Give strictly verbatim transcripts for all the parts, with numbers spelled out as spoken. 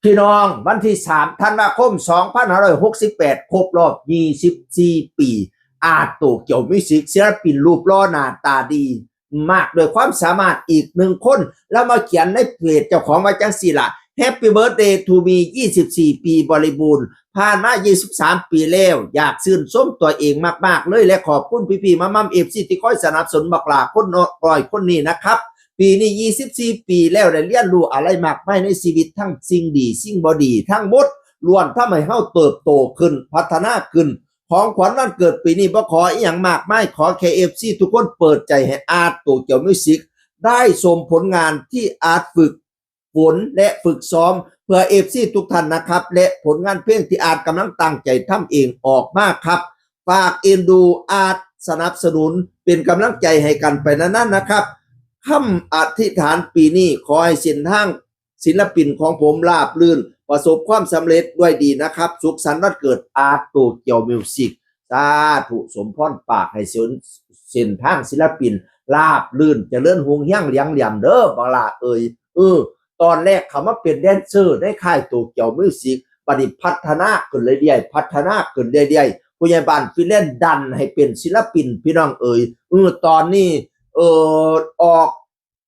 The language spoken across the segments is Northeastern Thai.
พี่น้อง วันที่สามธันวาคมสองพันห้าร้อยหกสิบแปด ครบรอบยี่สิบสี่ปี อาร์ตโตเกียวมิวสิก ศิลปินรูปหล่อหน้าตาดี มากด้วยความสามารถอีกหนึ่งคน แล้วมาเขียนในเพจเจ้าของว่าจังสี่ล่ะ Happy Birthday to me ยี่สิบสี่ ปีบริบูรณ์ ผ่านมา ยี่สิบสาม ปีแล้ว อยากชื่นชมตัวเองมากๆเลย และขอบคุณพี่ๆมาม่ำ เอฟซี ที่คอยสนับสนุนบักหลาคนน้อยคนนี้นะครับ ปีนี้ ยี่สิบสี่ ปีแล้ว ได้เรียนรู้อะไรมากมายในชีวิต ทั้งสิ่งดีสิ่งบ่ดี ทั้งหมดล้วนทำให้เฮาเติบโตขึ้น พัฒนาขึ้น ของขวัญวันเกิดปีนี้บ่ขออีหยังมากมาย ขอแค่ เอฟซี ทุกคนเปิดใจให้อาร์ตโตเกียวมิวสิก ได้ชมผลงานที่อาร์ตฝึกฝนและฝึกซ้อม เพื่อ เอฟซี ทุกท่านนะครับ และผลงานเพลงที่อาร์ตกำลังตั้งใจทำเองออกมาครับ ฝากเอ็นดูอาร์ต สนับสนุนเป็นกำลังใจให้กันไปนานๆนะครับ คำอธิษฐานปีนี้ขอให้เส้นทางศิลปินของผมราบรื่น ประสบความสำเร็จด้วยดีนะครับ สุขสันต์วันเกิดอาร์ตโตเกียวมิวสิก สาธุ สมพรปากให้เส้นเส้นทางศิลปินราบรื่น เจริญฮุงเฮียงเหลียงเหลี่ยมเด้อบักหลาเอ่ย เออ ตอนแรกเขามาเป็นแดนเซอร์ในค่ายโตเกียวมิวสิก บัดนี้พัฒนาขึ้นเรื่อยๆ พัฒนาขึ้นเรื่อยๆ ผู้ใหญ่บ้านฟินแลนด์ดันให้เป็นศิลปิน พี่น้องเอ่ย เออ ตอนนี้ เออ ออก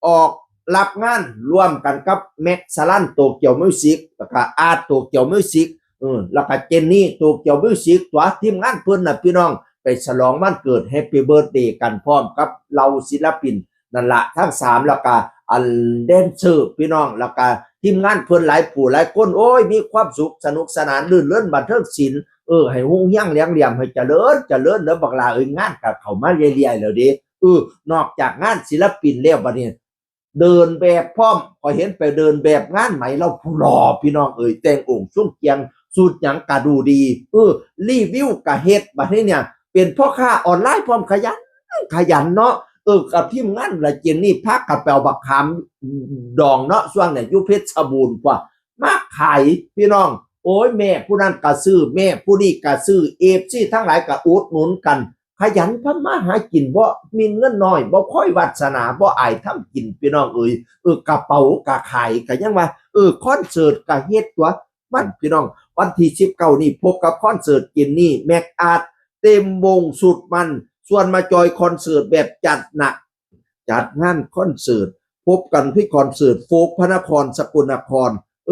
ออกรับงานร่วมกันกับแม็กซ์สลันโตเกียวมิวสิก แล้วก็อาร์ตโตเกียวมิวสิก เออ แล้วก็เจนนี่โตเกียวมิวสิก ตัวทีมงานเพิ่นน่ะพี่น้อง ไปฉลองวันเกิด Happy Birthday กันพร้อมกับเหล่าศิลปินนั่นละทั้งสาม แล้วก็อันแดนเซอร์พี่น้อง แล้วก็ทีมงานเพิ่นหลายผู้หลายคน โอ้ย มีความสุขสนุกสนานรื่นเริงบันเทิงศิลป์ เออ ให้ฮุงเฮียงเหลียงเหลี่ยม ให้เจริญเจริญเด้อบักหลาเอ้ย งานก็เข้ามาเรื่อยๆแล้วเด้ เออ นอกจากงานศิลปินแล้วบัดนี้ เดินแบบพร้อม ข้อยเห็นไปเดินแบบงานไหมลาวผู้หล่อพี่น้องเอ่ย แต่งองค์ทรงเครื่อง สูตรหยังกะดูดี เออ รีวิวกะเฮ็ด บัดนี้เนี่ย เป็นพ่อค้าออนไลน์พร้อม ขยัน ขยันเนาะ เออ กับทีมงานละเจนนี่พากันไปเอาบักขามดองเนาะ ช่วงเนี่ยอยู่เพชรบูรณ์กว่า มาขายพี่น้อง โอ้ย แม่ผู้นั้นกะซื้อ แม่ผู้นี้กะซื้อ เอฟซี ทั้งหลายกะอุดหนุนกัน ขยันทำมาหากิน บ่หมิ่นเงินน้อย บ่คอยวาสนา บ่อายทำกิน พี่น้องเอ่ย เออ กระเป๋ากะขาย กะยังว่า เออ คอนเสิร์ตกะเฮ็ดตัว มันพี่น้อง วันที่สิบเก้านี่พบกับคอนเสิร์ตเจนนี่ แม็กอาร์ต เต็มวงสุดมัน ชวนมาจอยคอนเสิร์ตแบบจัดหนัก จัดงานคอนเสิร์ต พบกันที่คอนเสิร์ตโฟล์คพระนครสกลนคร เอ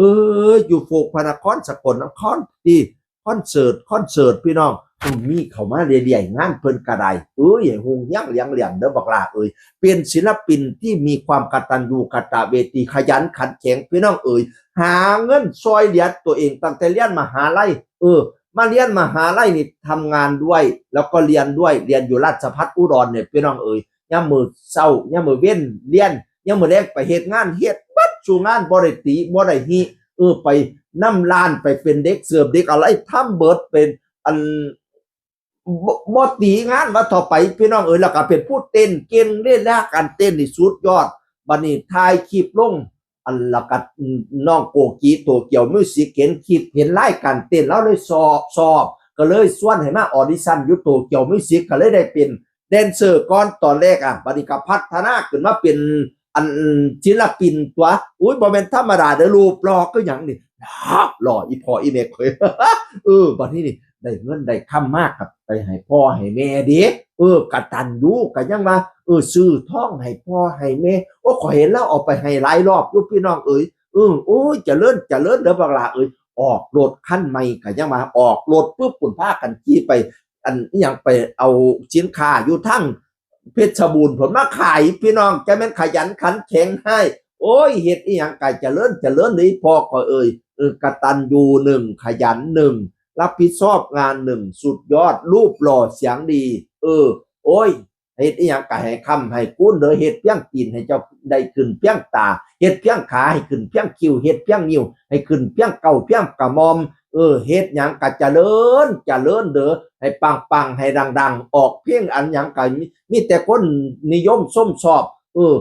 อ อยู่โฟล์คพระนครสกลนคร ที่คอนเสิร์ต คอนเสิร์ตพี่น้อง อืม มีเข้ามาเรื่อยๆ งานเพิ่นกะได้ เอ้ย ให้ฮุงเฮียงเหลียงเหลี่ยมเด้อบักหลาเอ้ย เป็นศิลปินที่มีความกตัญญูกตเวที ขยันขันแข็งพี่น้องเอ้ย หาเงินซอยเหลือตัวเองตั้งแต่เรียนมหาลัย เออ มาเรียนมหาลัยนี่ทำงานด้วย แล้วก็เรียนด้วย เรียนอยู่ราชภัฏอุดรเนี่ยพี่น้องเอ้ย ยามมื้อเช้า ยามมื้อเว็นเรียน ยามมื้อแลงไปเฮ็ดงาน เฮ็ดเบิดสู่งาน บ่ได้ติ บ่ได้ฮิ เออ ไปนำร้าน ไปเป็นเด็กเสิร์ฟ เด็กอะไร ทำเบิด เป็นอัน บ่ บ่ติงานว่าเถาะไป พี่น้องเอ้ย แล้วก็เป็นผู้เต้นเก่งเด้ และการเต้นนี่สุดยอด บัดนี้ถ่ายคลิปลง อัน แล้วก็น้องโกกิโตเกียวมิวสิก เห็นคลิป เห็นรายการเต้น ลาวเลยชอบ ชอบ ก็เลยชวนให้มาออดิชั่นอยู่โตเกียวมิวสิก ก็เลยได้เป็นแดนเซอร์ก่อนตอนแรกอะ บัดนี้ก็พัฒนาขึ้นมาเป็น อันศิลปินตัว อุ้ย บ่แม่นธรรมดาเด้อ รูปหล่อคือหยังนี่ หล่ออีพ่ออีแม่เอ้ย เออ บัดนี้นี่ ได้เงินได้คำมากครับ ไปให้พ่อให้แม่เด้ เออ กตัญญู กะยังว่า เออ ซื้อทองให้พ่อให้แม่ โอ้ ข้อยเห็นลาวเอาไปให้หลายรอบอยู่พี่น้องเอ้ย เออ โอ้ย เจริญ เจริญเด้อบักหล่าเอ้ย ออกรถคันใหม่ กะยังว่า ออกรถปุ๊บ พุ้นพากันขี่ไป อันอิหยัง ไปเอาสินค้าอยู่ทางเพชรบูรณ์พุ้นมาขาย พี่น้อง จะแม่นขยันขันแข็งให้ โอ้ย เฮ็ดอิหยังกะเจริญ เจริญเด้อพ่อข้อยเอ้ย เออ กตัญญูหนึ่ง ขยันหนึ่ง รับผิดชอบงานหนึ่ง สุดยอด รูปหล่อเสียงดี เออ โอ้ย เฮ็ดอิหยังกะให้ค้ำให้คูณเด้อ เฮ็ดเพียงตีนให้เจ้าได้ขึ้นเพียงตา เฮ็ดเพียงขาให้ขึ้นเพียงคิ้ว เฮ็ดเพียงนิ้วให้ขึ้นเพียงเก้าเพียงกระหม่อม เออ เฮ็ดหยังกะเจริญ เจริญเด้อ ให้ปังๆ ให้ดังๆ ออกเพลงอันหยังกะมี มีแต่คนนิยมชมชอบ เออ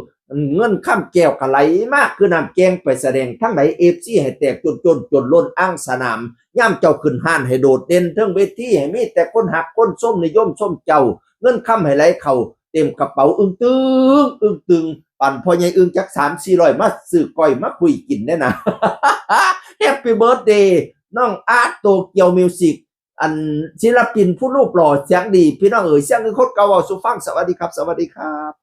เงินคำแก้วกะไหลมาคือน้ำแก่ง ไปแสดงทางใด เอฟซี ให้แตกจนจน จนล้นอ่างสนาม ยามเจ้าขึ้นฮ้านให้โดดเด่นเทิงเวที ให้มีแต่คนฮักคนชมนิยมชมเจ้า เงินคำให้ไหลเข้าเต็มกระเป๋า อึ้งตึง อึ้งตึง ปานพ่อใหญ่อึ้งจักสามสี่ร้อย มาซื้อก้อยมาคุยกินแน่นะ แฮป Happy Birthday น้องอาร์ตโตเกียวมิวสิก อันศิลปินผู้รูปหล่อเสียงดี พี่น้องเอ๋ย เสียงคือคนเก่าเว้าสู่ฟัง สวัสดีครับ สวัสดีครับ